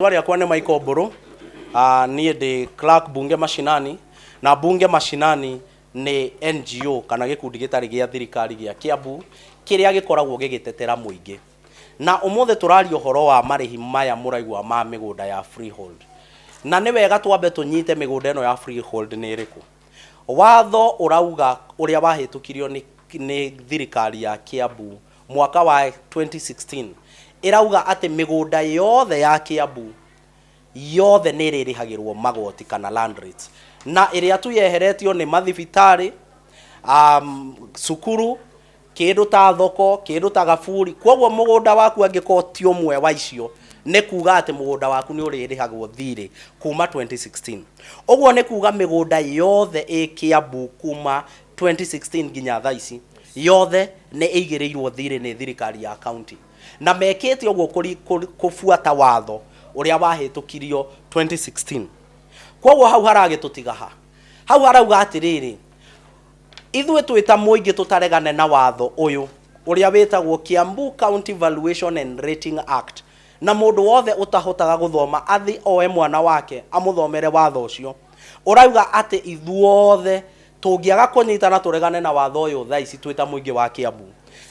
Rĩtwa rĩakwa nĩ Michael Mbũrũ, niĩ ndĩ clerk Bunge Mashinani, na Bunge Mashinani nĩ NGO kana gĩkundi gĩtarĩ gĩa thirikari gĩa Kiambu kĩrĩa gĩkoragwo gĩgĩtetera mũingĩ. Na ũmũthĩ tũraria ũhoro wa marĩhi maya mũraigua ma mĩgũnda ya freehold. Na nĩ wega twambe tũnyite mĩgũnda ĩno ya freehold nĩ ĩrĩkũ. Watho ũrauga ũrĩa wahĩtũkirio nĩ, nĩ thirikari ya Kiambu mwaka wa 2016 ĩrauga atĩ mĩgũnda yothe ya Kiambu yothe nĩ ĩrĩrĩhagĩrwo magoti kana land rates, na ĩrĩa tu yeheretio nĩ mathibitarĩ, cukuru, kĩndũ ta thoko, kĩndũ ta gaburi. Kwoguo mũgũnda waku angĩkorwo ti ũmwe wa icio, nĩ kuga atĩ mũgũnda waku nĩ ũrĩrĩhagwo thirĩ kuma 2016. Ũguo nĩ kuga mĩgũnda yothe ĩ Kiambu kuma 2016 nginya thaa ici yothe nĩ ĩigĩrĩirwo thirĩ nĩ thirikari ya county, na mekĩte ũguo kũbuata watho ũrĩa wahĩtũkirio 2016. Kwoguo hau haragĩtũtiga ha? Hau harauga atĩrĩrĩ, ithuĩ twĩ ta mũingĩ tũtaregane na watho ũyũ ũrĩa wĩtagwo Kiambu County Valuation and Rating Act, na mũndũ wothe ũtahotaga gũthoma athi oe mwana wake amũthomere watho ũcio. Ũrauga atĩ ithuothe tũngĩaga kũnyitana tũregane na watho ũyũ thaa ici twĩ ta mũingĩ wa Kiambu,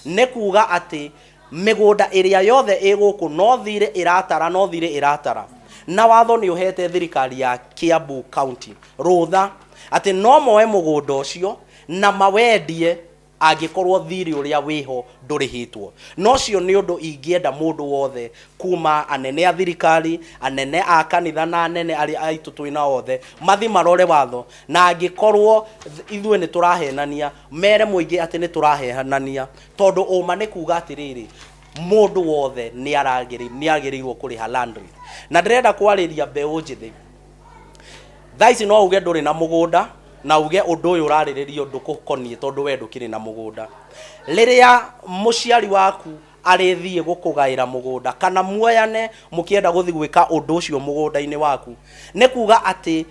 nĩ kuga atĩ mĩgũnda ĩrĩa yothe ĩ gũkũ no thirĩ ĩratara, no thirĩ ĩratara. Na watho nĩ ũhete thirikari ya Kiambu County rũtha atĩ no moe mũgũnda ũcio na mawendie angĩkorwo thirĩ ũrĩa wĩho ndũrĩhĩtwo. Na ũcio nĩ ũndũ ingĩenda mũndũ wothe kuma anene a thirikari, anene a kanitha na anene arĩa aitũ twĩna othe mathi marore watho, na angĩkorwo ithuĩ nĩ tũrahenania mere mũingĩ atĩ nĩ tũrahenania, tondũ ũma nĩ kuga atĩrĩrĩ, mũndũ wothe nĩ agĩrĩirwo kũrĩha land rate. Na ndĩrenda kwarĩria mbeũ njĩthĩ. Thaa ici no uge ndũrĩ na mũgũnda na uge ũndũ ũyũ ũrarĩrĩrio ndũkũkoniĩ tondũ we ndũkĩrĩ na mũgũnda. Rĩrĩa mũciari waku arĩthiĩ gũkũgaĩra mũgũnda kana muoyane mũkĩenda gũthiĩ gwĩka ũndũ ũcio mũgũnda-inĩ waku, nĩ kuga atĩ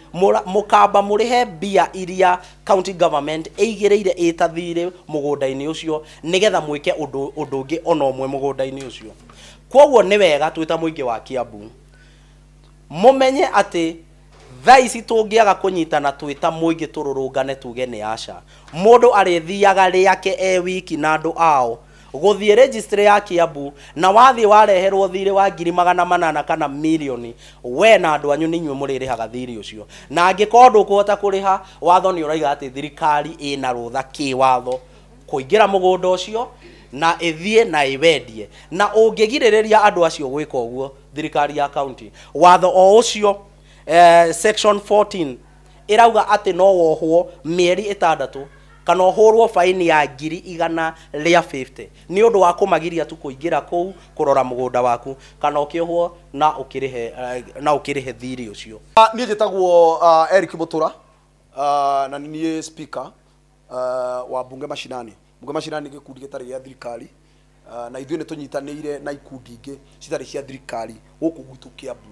mũkamba mũrĩhe mbia iria county government ĩigĩrĩire ĩta thirĩ mũgũnda-inĩ ũcio nĩgetha mwĩke ũndũ ũngĩ ona ũmwe mũgũnda-inĩ ũcio. Kwoguo nĩ wega twĩ ta mũingĩ wa Kiambu mũmenye atĩ thaa ici tũngĩaga kũnyitana twĩ ta mũingĩ tũrũrũngane tuge nĩ aca, mũndũ arĩthiaga rĩake e wiki na andũ ao gũthiĩ registry ya Kiambu, na wathiĩ wareherwo thirĩ wa 800,000 kana mirioni, we na andũ anyu nĩ inyuĩ mũrĩrĩhaga thirĩ ũcio. Na angĩkorwo ndũkũhota kũrĩha, watho nĩ ũraiga atĩ thirikari ĩna rũtha kĩwatho kũingĩra mũgũnda ũcio na ĩthiĩ na ĩwendie. Na ũngĩgirĩrĩria andũ acio gwĩka ũguo, thirikari ya county, watho o ũcio section 14 ĩrauga atĩ no wohwo mĩeri 6 kana ũhũrwo faini ya 150,000 nĩ ũndũ wa kũmagiria tu kũingĩra kũu kũrora mũgũnda waku, kana ũkĩohwo na ũkĩrĩhe thirĩ ũcio. Niĩ njĩtagwo Eric Mũtũra, na nĩ niĩ speaker wa Bunge Mashinani. Bunge Mashinani nĩ gĩkundi gĩtarĩ gĩa thirikari, na ithuĩ nĩ tũnyitanĩire na ikundi ingĩ citarĩ cia thirikari gũkũ gwitũ Kiambu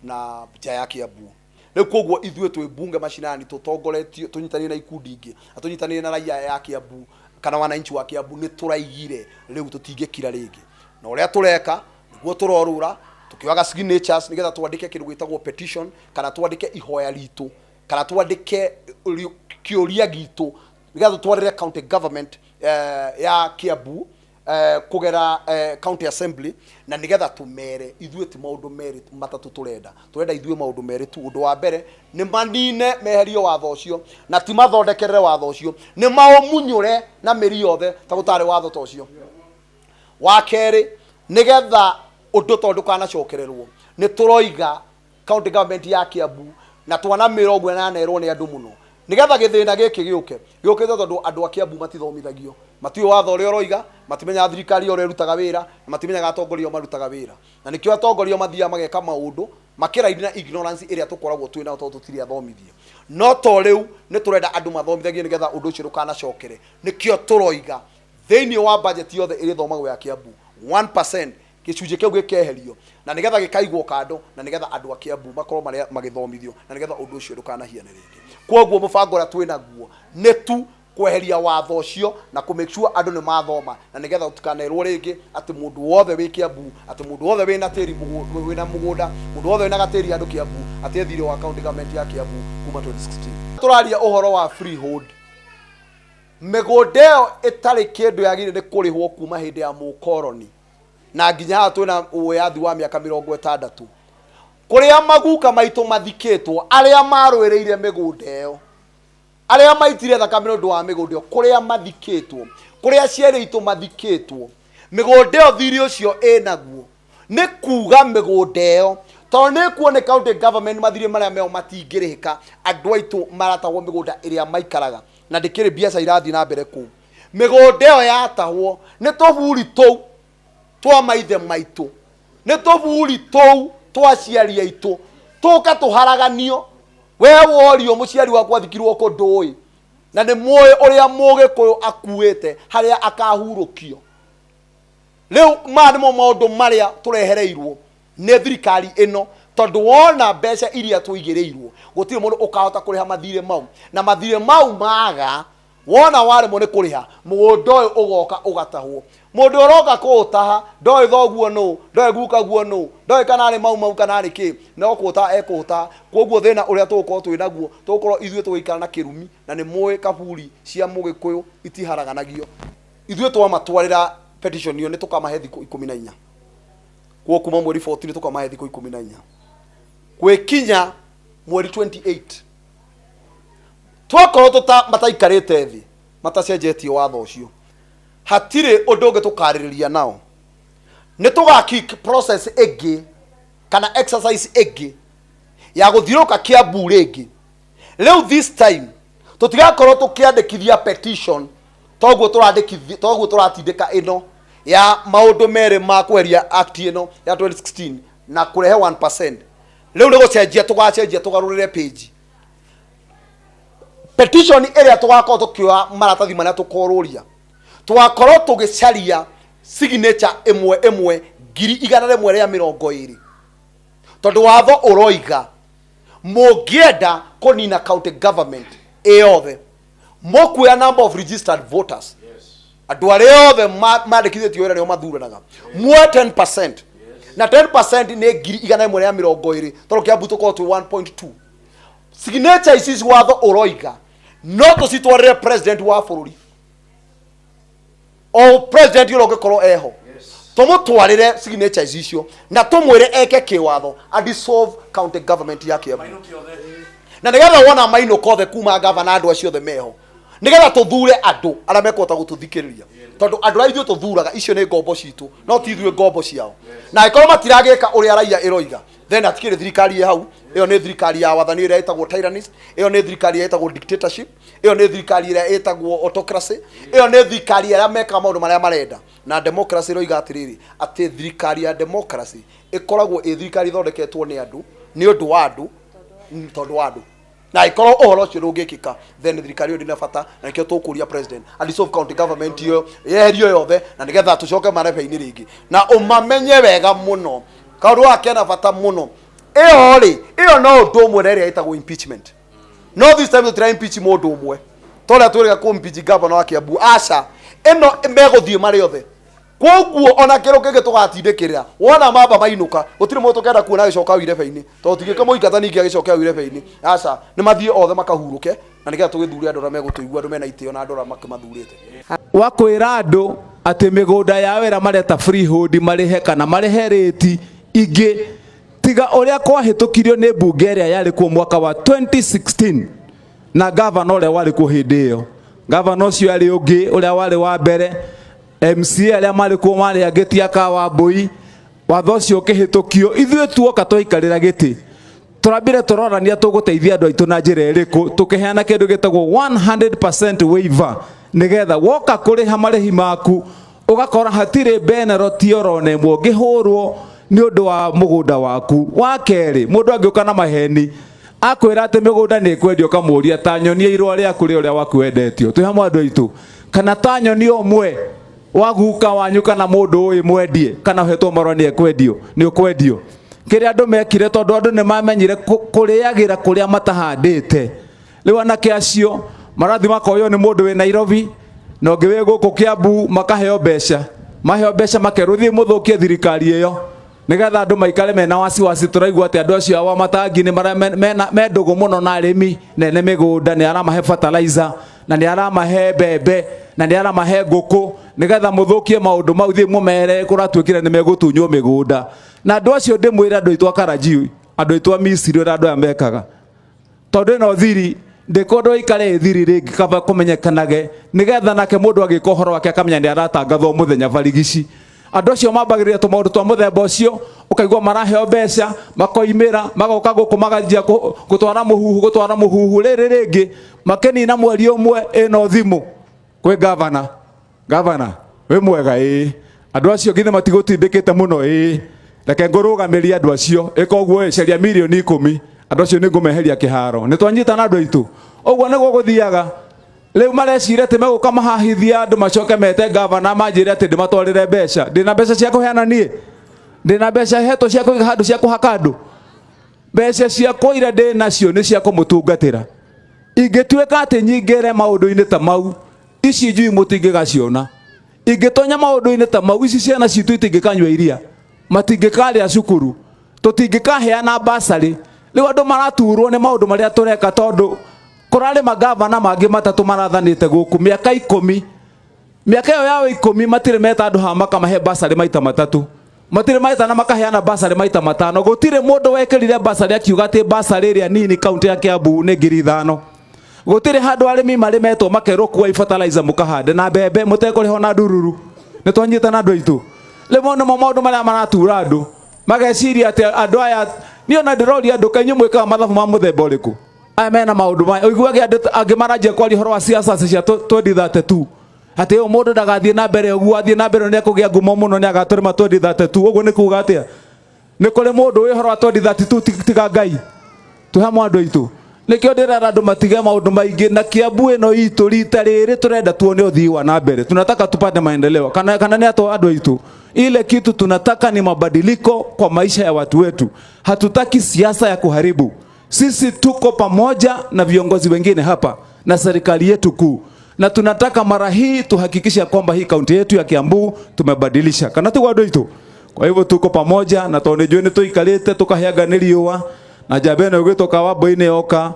na nja ya Kiambu. Rĩu koguo ithuĩ twĩ Bunge Mashinani tũtongoretio, tũnyitanĩire na ikundi ingĩ na tũnyitanĩire na raia ya Kiambu kana wananchi wa Kiambu, nĩ tũraigire rĩu tũtingĩkira rĩngĩ. Na ũrĩa tũreka nĩguo tũrorũra tũkĩoyaga signatures nĩgetha twandĩke kĩndũ gĩtagwo petition, kana twandĩke ihoya ritũ, kana twandĩke kĩũria gitũ nĩgetha tũtwarĩre county government ya Kiambu kũgera county assembly, na nĩgetha tũmere ithuĩ ti maũndũ merĩ matatũ tũrenda. Tũrenda ithuĩ maũndũ merĩ tu. Ũndũ wa mbere nĩ manine meherio watho ũcio, na ti mathondekerere watho ũcio, nĩ maũmunyũre na mĩri yothe ta gũtarĩ watho ta ũcio. Wa kerĩ, nĩgetha ũndũ ta ũyũ ndũkanacokererwo, nĩ tũroiga county government ya Kiambu na twanamĩra ũguo na yanerwo nĩ andũ mũno, nĩgetha gĩthĩna gĩkĩ gĩũke gĩũkĩte tondũ andũ a Kiambu matithomithagio, matiũĩ watho ũrĩa ũroiga, matimenyaga thirikari ũrĩa ĩrutaga wĩra, na matimenyaga atongoria marutaga wĩra, na nĩkĩo atongoria mathiaga mageka maũndũ makĩraini na ignorance ĩrĩa tũkoragwo twĩ nayo tondũ tũtirĩ athomithie. No to rĩu nĩ tũrenda andũ mathomithagio nĩgetha ũndũ ũcio ndũkanacokere. Nĩkĩo tũroiga thĩinĩ wa budget yothe ĩrĩthomagwo ya Kiambu 1% gĩcunjĩ kĩu gĩkeherio, na nĩgetha gĩkaigwo kando, na nĩgetha andũ a Kiambu makorwo marĩa magĩthomithio, na nĩgetha ũndũ ũcio ndũkanahiane rĩngĩ. Kwoguo mũbango ũrĩa twĩ naguo nĩ tu Kweheria watho ũcio na kũ make sure andũ nĩ mathoma, na nĩgetha tũtikanerwo rĩngĩ atĩ mũndũ wothe wĩ Kiambu, atĩ mũndũ wothe wĩna tĩri, wĩna mũgũnda, mũndũ wothe wĩna gatĩri handũ Kiambu, atĩ ethire wa county government ya Kiambu kuma 2016. Tũraria ũhoro wa freehold, mĩgũnda ĩyo ĩtarĩ kĩndũ yagĩrĩire nĩ kũrĩhwo kuma hĩndĩ ya mũkoroni na nginya haha twĩna wĩyathi wa mĩaka 60, kũrĩa maguka maitũ mathikĩtwo, arĩa marũĩrĩire mĩgũnda ĩyo, arĩa maitire thakame nĩ ũndũ wa mĩgũnda ĩyo, kũrĩa mathikĩtwo, kũrĩa aciari aitũ mathikĩtwo, mĩgũnda ĩyo thirĩ ũcio ĩnaguo. Nĩ kuga mĩgũnda ĩyo tondũ nĩ kuo nĩ county government, mathirĩ marĩa meo matingĩrĩhĩka. Andũ aitũ maratahwo mĩgũnda ĩrĩa maikaraga na ndĩkĩrĩ biacara irathiĩ na mbere kũu. Mĩgũnda ĩyo yatahwo, nĩ tũburi tũu twa maithe maitũ, nĩ tũburi tũu twa aciari aitũ tũka tũharaganio. We worio mũciari waku athikirwo kũ, ndũĩ, na nĩ mũĩ ũrĩa Mũgĩkũyũ akuĩte harĩa akahurũkio. Rĩu maya nĩmo maũndũ marĩa tũrehereirwo nĩ thirikari ĩno, tondũ wona mbeca iria tũigĩrĩirwo, gũtirĩ mũndũ ũkahota kũrĩha mathirĩ mau, na mathirĩ mau maga, wona waremwo nĩ kũrĩha, mũgũnda ũyũ ũgoka ũgatahwo. Mũndũ ũroka kũũtaha ndoĩ thoguo nũ, ndoĩ gukaguo nũ, ndoĩ kana arĩ Mau Mau kana arĩ kĩ, no kũũtaha ekũũtaha. Koguo thĩna ũrĩa tũgũkorwo twĩ naguo, tũgũkorwo ithuĩ tũgĩikara na kĩrumi, na nĩ mũĩ kaburi cia Mũgĩkũyũ itiharaganagio. Ithuĩ twamatwarĩra petition ĩyo, nĩ tũkamahe thikũ 14. Koguo kuma mweri 14 tũkamahe thikũ 14 gwĩkinya mweri 28, twakorwo tũta mataikarĩte thĩ matacenjetie watho ũcio, hatirĩ ũndũ ũngĩ tũkarĩrĩria nao. Nĩ tũga kick process ĩngĩ kana exercise ĩngĩ ya gũthiũrũrũka Kiambu rĩngĩ. Rĩu this time tũtigakorwo tũkĩandĩkithia petition toguo tũrandĩkithia, toguo tũratindĩka ĩno ya maũndũ merĩ ma kweheria act ĩno ya 2016 na kũrehe 1%. Rĩu nĩ gũcenjia tũgacenjia, tũgarũrĩre page. Petition ĩrĩa tũgakorwo tũkĩoya maratathi marĩa tũkorũria, tũgakorwo tũgĩcaria signature ĩmwe ĩmwe 120,000, tondũ watho ũroiga mũngĩenda kũnina county government ĩyothe, mũkuoya number of registered voters, andũ arĩa othe mandĩkithĩtio wĩra nĩo mathuranaga, muoe 10%, na 10% nĩ 120,000, tondũ Kiambu tũkorwo twĩ 1.2. Signature ici watho ũroiga no tũcitwarĩre president wa bũrũri, o president ũrĩa ũngĩkorwo eho, tũmũtwarĩre signatures icio na tũmwĩre eke kĩwatho a dissolve county government ya Kiambu, na nĩgetha wona mainũka othe kuma gavana, andũ acio othe meho, nĩgetha tũthure andũ arĩa mekũhota gũtũthikĩrĩria, tondũ andũ arĩa ithuĩ tũthuraga icio nĩ ngombo citũ, no ti ithuĩ ngombo ciao. Na angĩkorwo matiragĩka ũrĩa raia ĩroiga, then hatikĩrĩ thirikari ĩ hau. Ĩyo nĩ thirikari ya wathani ĩrĩa ĩtagwo tyrannist, ĩyo nĩ thirikari ĩrĩa ĩtagwo dictatorship, ĩyo nĩ thirikari ĩrĩa ĩtagwo autocracy, ĩyo nĩ thirikari ĩrĩa mekaga maũndũ marĩa marenda. Na democracy ĩroiga atĩrĩrĩ, atĩ thirikari ya democracy ĩkoragwo ĩ thirikari ĩthondeketwo nĩ andũ, nĩ ũndũ wa andũ, tondũ wa andũ. Na ĩkorwo ũhoro ũcio ndũngĩkĩka, then thirikari ĩyo ndĩna bata, na nĩkĩo tũkũria president a dissolve county government ĩyo, yeherio yothe, na nĩgetha tũcoke marebe-inĩ rĩngĩ. Na ũmamenye wega mũno, kaũndũ gaka kena bata mũno. Ĩyo rĩ, ĩyo no ũndũ ũmwe na ĩrĩa ĩtagwo impeachment, no this time tũtira impeach mũndũ ũmwe torĩa twĩrĩga kũ impeach governor wa Kiambu. Aca, ĩno megũthiĩ marĩ othe. Koguo ona kĩro kĩngĩ tũgatindĩkĩrĩra, wona mamba mainũka, gũtirĩ mũndũ tũkenda kuona agĩcoka irebe-inĩ, tondũ tũtingĩkĩmũingata ningĩ agĩcoke hau irebe-inĩ. Aca, nĩ mathiĩ othe makahurũke, na nĩgetha tũgĩthure andũ arĩa megũtũigua, andũ mena itĩo na andũ arĩa makĩmathurĩte. Wa kwĩra andũ atĩ mĩgũnda yao ĩrĩa mareta freehold marĩhe kana marĩhe rĩti ingĩ tiga ũrĩa kwahĩtũkirio nĩ mbunge ĩrĩa yarĩ kuo mwaka wa 2016 na gavana ũrĩa warĩ kuo hĩndĩ ĩyo. Gavana ũcio arĩ ũngĩ ũrĩa warĩ wa mbere, MCA arĩa marĩ kuo marĩ angĩ ti Akawambũi. Watho ũcio ũkĩhĩtũkio, ithuĩ tuoka twaikarĩra gĩtĩ, tũrambire tũrorania tũgũteithia andũ aitũ na njĩra ĩrĩkũ, tũkĩheana kĩndũ gĩtagwo 100% waiver, nĩgetha woka kũrĩha marĩhi maku ũgakora hatirĩ penalty orona ĩmwe ũngĩhũrwo nĩ ũndũ wa mũgũnda waku. Wa kerĩ, mũndũ angĩũka na maheni akwĩra atĩ mĩgũnda nĩ ĩkwendio, ũkamũria, "Ta nyonia irũa rĩaku rĩa ũrĩa waku wendetio, twĩ hamwe andũ aitũ, kana ta nyonia ũmwe wa guka wanyu kana mũndũ ũĩ mwendie kana ũhetwo marũa nĩ ekwendio, nĩ ũkwendio." Kĩrĩa andũ mekire, tondũ andũ nĩ mamenyire kũrĩagĩra kũrĩa matahandĩte, rĩu anake acio Marathi makoywo nĩ mũndũ wĩ Nairobi na ũngĩ wĩ gũkũ Kiambu, makaheo mbeca, maheo mbeca makerwo thiĩ mũthũkie thirikari ĩyo nigetha andũ maikare mena wasiwasi. Tũraigua atĩ andũ acio a Wamatangi nĩ me ndũgũ mũno na arĩmi nene mĩgũnda, nĩ aramahe fertilizer na nĩ aramahe mbembe na nĩ aramahe ngũkũ, nigetha mũthũkie maũndũ mau, thiĩ mũmere kũratuĩkire nĩ megũtunywo mĩgũnda. Na andũ acio ndĩmwĩre, andũ aitũ a Karanjii, andũ aitũ a Misiri, ũrĩa andũ aya mekaga, tondũ ĩno thiri ndĩkwendwo ikare ĩ thiri rĩngĩ, kaba kũmenyekanage nĩgetha nake mũndũ agĩka ũhoro wake akamenya nĩ aratangathwo mũthenya barigici. Andũ acio mambagĩrĩria tũmaũndũ twa mũthemba ũcio, ũkaigua maraheo mbeca, makoimĩra magoka gũkũ, maganjia gũtwara mũhuhu, gũtwara mũhuhu rĩrĩ rĩngĩ, makĩnina mweri ũmwe ĩno thimũ kwĩ gavana: "Gavana, wĩ mwega?" "Ĩĩ." "Andũ acio githĩ matigũtindĩkĩte mũno?" "Ĩĩ." "Reke ngũrũgamĩrie andũ acio. Ĩka ũguo, ĩ caria mirioni 10, andũ acio nĩ ngũmeheria kĩharo." Nĩ twanyitana, andũ aitũ? Ũguo nĩguo gũthiaga. Rĩu mareciria atĩ megũka mahahithia andũ, macoke mete gavana manjĩre atĩ ndĩmatwarĩre mbeca. Ndĩna mbeca cia kũheana niĩ? Ndĩna mbeca hetwo cia kũiga handũ cia kũhaka andũ? Mbeca ciakwa iria ndĩ nacio nĩ cia kũmũtungatĩra. Ingĩtuĩka atĩ nyingĩre maũndũ-inĩ ta mau, ici njui mũtingĩgaciona. Ingĩtonya maũndũ-inĩ ta mau, ici ciana citũ itingĩkanyua iria, matingĩkarĩa cukuru, tũtingĩkaheana basarĩ. Rĩu andũ maraturwo nĩ maũndũ marĩa tũreka, tondũ kũrarĩ magavana mangĩ matatũ marathanĩte gũkũ mĩaka 10. Mĩaka ĩyo yao 10 matirĩ meta andũ haha makamahe basarĩ maita matatũ, matirĩ metana makaheana basarĩ maita matano. Gũtirĩ mũndũ wekĩrire basarĩ akiuga atĩ basarĩ ĩrĩa nini kaunti ya Kiambu nĩ 5,000. Gũtirĩ handũ arĩmi marĩ metwo makerwo kuai fertilizer mũkahande na mbembe mũtekũrĩhwo na ndururu. Nĩ twanyitana, andũ aitũ? Rĩmwe nĩmo maũndũ marĩa maratura andũ mageciria atĩ andũ aya, niĩ ona ndĩroria andũ, kaĩ inyuĩ mwĩkaga mathabu ma mũthemba ũrĩkũ? Aya mena maũndũ maya, ũiguage andũ angĩ maranjia kwaria ũhoro wa siasa cia 2032, atĩ ũyũ mũndũ ndagathiĩ na mbere ũguo, athiĩ na mbere nĩ ekũgĩa ngumo mũno, nĩ agatũrĩma 2032. Ũguo nĩ kuga atĩa? Nĩ kũrĩ mũndũ wĩ ũhoro wa 2032 tiga Ngai? Twĩ hamwe, andũ aitũ? Nĩkĩo ndĩrera andũ matige maũndũ maingĩ na Kiambu ĩno itũ. Rita rĩrĩ tũrenda tuone ũthii wa na mbere, tunataka tupate maendeleo. Kana nĩ atũ, andũ aitũ? Ile kitu tunataka ni mabadiliko kwa maisha ya watu wetu. Hatutaki siasa ya kuharibu. Sisi tuko pamoja na viongozi wengine hapa na serikali yetu kuu, na tunataka mara hii tuhakikishe kwamba hii kaunti yetu ya Kiambu tumebadilisha, kana tu, andũ aitũ? Kwa hivyo tuko pamoja, na tondũ nĩnjũĩ nĩ tũikarĩte tũkaheanga nĩ riũa, na njamba ĩno ĩgwĩtwo Kawambui-inĩ yoka,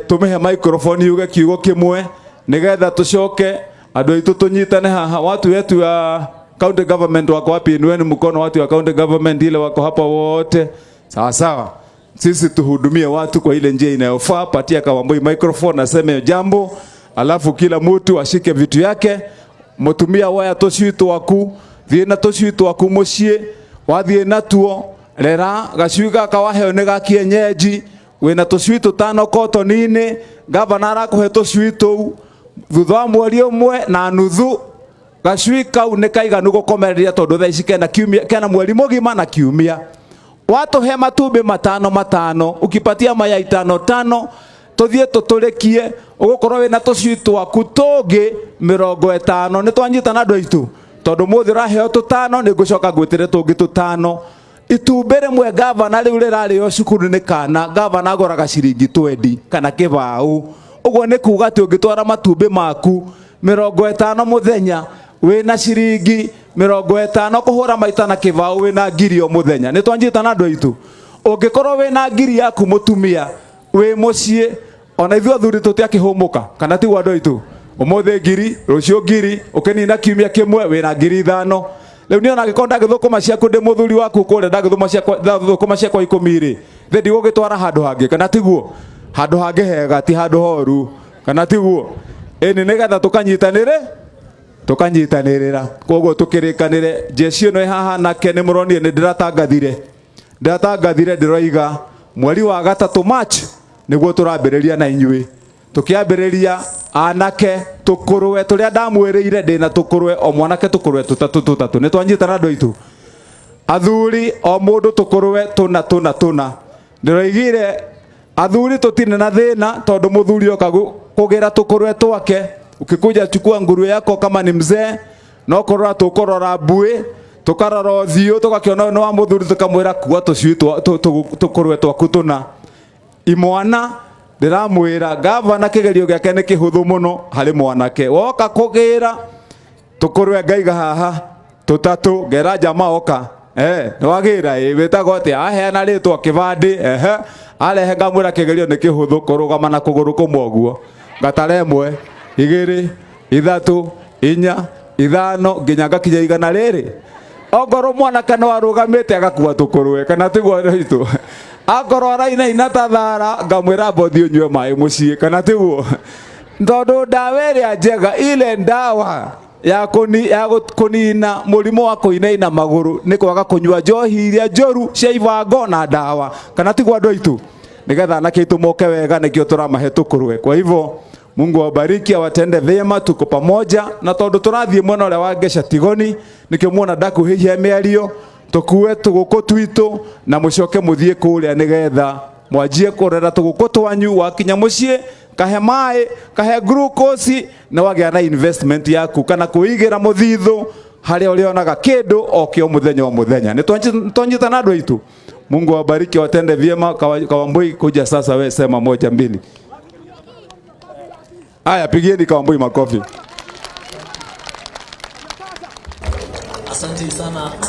tũmĩhe microphone yuge kiugo kĩmwe nĩgetha tũcoke andũ aitũ tũnyitane haha. Watu wetu ya county government wako wapi? Inueni mkono, watu wa county government ile wako hapa wote. Sawa sawa, sisi tuhudumie watu kwa ile njia inayofaa. Patia Kawambui microphone aseme jambo, alafu kila mtu ashike vitu yake. Mutumia, woya tũcui twaku, thiĩ na tũcui twaku mũciĩ. Wathiĩ natuo, rera gacui gaka waheo nĩ ga kienyeji. Wĩna tũcui tũtano kotoni-inĩ, gavana arakũhe tũcui tũu. Thutha wa mweri ũmwe na nuthu, gacui kau nĩ kaiganu gũkomereria, tondũ thaa ici kena kiumia, kena mweri mũgima na kiumia. Watũhe matumbĩ matano matano, ukipatia mayai tano tano, tũthiĩ tũtũrĩkie, ũgũkorwo wĩna tũcui twaku tũngĩ 50. Nĩ twanyitana, andũ aitũ? Tondũ mũthĩ ũraheo tũtano, nĩ ngũcoka ngwĩtĩre tũngĩ tũtano. Itumbĩ rĩmwe, gavana, rĩu rĩrarĩo cukuru nĩ kana gavana agũraga ciringi 20 kana kĩbaũ. Ũguo nĩ kuga atĩ ũngĩtwara matumbĩ maku 50 mũthenya, wĩna ciringi 50 kũhũra maita na kĩbaũ, wĩna ngiri o mũthenya. Nĩ twanjitana, andũ aitũ? Ũngĩkorwo wĩna ngiri yaku, mũtumia wĩ mũciĩ, ona ithuĩ athuri tũtiakĩhũmũka, kana tiguo, andũ aitũ? Ũmũthĩ ngiri, rũciũ ngiri, ũkĩnina kiumia kĩmwe wĩna 5,000. Rĩu niĩ ona angĩkorwo ndagĩthũkũma ciaku, ndĩ mũthuri waku kũrĩa, ndagĩthũkũma ciakwa, ndathũkũma ciakwa 10 rĩ, thĩ ndigũgĩtwara handũ hangĩ, kana tiguo? Handũ hangĩ hega, ti handũ horu, kana tiguo? Ĩni, nĩgetha tũkanyitanĩre, tũkanyitanĩrĩra. Koguo tũkĩrĩkanĩre, jeshi ĩno ĩ haha nake nĩ mũronire nĩ ndĩratangathire, ndĩratangathire, ndĩroiga mweri wa gatatũ, March, nĩguo tũrambĩrĩria na inyuĩ. Tũkĩambĩrĩria anake tũkũrwe tũrĩa ndamwĩrĩire ndĩna tũkũrwe, o mwanake tũkũrwe tũtatũ tũtatũ. Nĩ twanyitana, andũ aitũ? Athuri o mũndũ tũkũrwe tũna tũna tũna. Ndĩroigire athuri tũtirĩ na thĩna, tondũ mũthuri oka kũgĩra tũkũrwe twake, ukikuja chukua nguruwe yako kama ni mzee, no kũrora tũkũrora mbuĩ, tũkarora ũthiũ, tũgakĩona ũyũ nĩ wa mũthuri, tũkamwĩra kua tũcui tũkũrwe twaku tũna. Imwana Ndĩramwĩra gavana kĩgerio gĩake nĩ kĩhũthũ mũno harĩ mwanake. Woka kũgĩra tũkũrwe ngaiga haha tũtatũ ngera jama oka nĩwagĩra ĩ wĩtagwo atĩa aheana rĩtwa kĩbandĩ ehe arehe ngamwĩra kĩgerio nĩ kĩhũthũ kũrũgama na kũgũrũ kũmwe ũguo ngatara ĩmwe igĩrĩ ithatũ inya ithano nginya ngakinya igana rĩrĩ ongorwo mwanake no arũgamĩte agakua tũkũrwe kana tiguo itũ akorwo arainaina ta thara ngamwĩra mbothi ũnyue maĩ mũciĩ kana tiguo tondũ ndawa ĩrĩa njega ile ndawa ya kuni ya kũnina mũrimũ wa kũinaina magũrũ nĩ kwaga kũnyua njohi iria njũru cia ibango na ndawa kana tiguo andũ aitũ nigetha anake aitũ moke wega nĩkĩo tũramahe tũkũrwe. Kwa hivyo Mungu awabariki awatende vyema, tuko pamoja na tondu tũrathiĩ mwena ũrĩa wa Ngeca Tigoni nĩkĩo muona ndakuhĩhia mĩario tũkue tũgũkũ twitũ na mũcoke mũthiĩ kũrĩa nĩgetha mwanjie kũrera tũgũkũ twanyu wakinya mũciĩ kahe maĩ kahe glucose na wagĩa na investment yaku kana kwĩigĩra mũthithũ harĩa ũrĩonaga kĩndũ o kĩo mũthenya o mũthenya. Nĩ twanyitana andũ aitũ. Mungu awabariki awatende vyema. Kawambui kuja sasa, we sema moja mbili. Aya, pigieni Kawambui makofi. Asante sana.